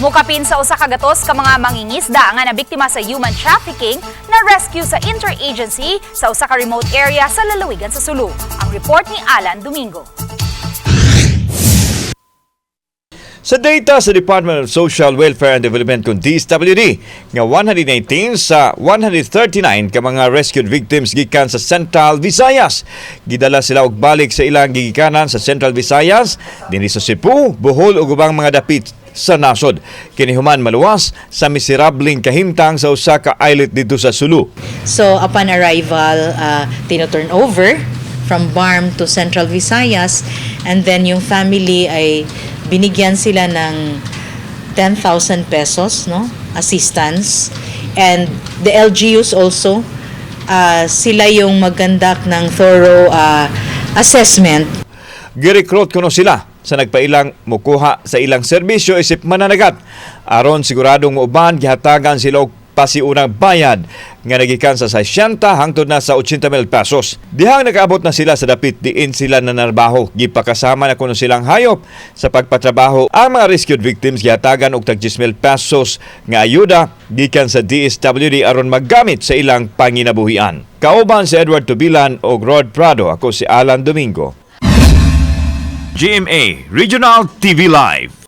Mukapin sa 100 ka mga mangingisda nga nabiktima sa human trafficking na rescue sa interagency sa usa ka remote area sa lalawigan sa Sulu. Ang report ni Alan Domingo. Sa data sa Department of Social Welfare and Development kung DSWD, nga 118 sa 139 ka mga rescued victims gikan sa Central Visayas. Gidala sila og balik sa ilang gigikanan sa Central Visayas, dinhi sa Cebu, Bohol ug ubang mga dapit sa nasod. Kini human maluwas sa miserableng kahimtang sa usa ka islet didto sa Sulu. So upon arrival, tino-turn over from BARMM to Central Visayas and then yung family ay binigyan sila ng 10,000 pesos, no, assistance, and the LGUs also, sila yung mag-conduct ng thorough assessment. Girekrut kuno sila sa nagpailang mukuha sa ilang serbisyo isip mananagat. Aron siguradong muuban, gihatagan sila og pasiunang bayad nga nagikan sa 60 hangtod na sa 80 mil pesos. Dihang nakaabot na sila sa dapit diin sila nanarbaho, gipakasama na kuno silang hayop sa pagpatrabaho. Ang mga rescued victims gihatagan og tag 10 mil pesos nga ayuda gikan sa DSWD aron maggamit sa ilang panginabuhian. Kauban si Edward Tubilan og Rod Prado, ako si Alan Domingo. GMA Regional TV Live.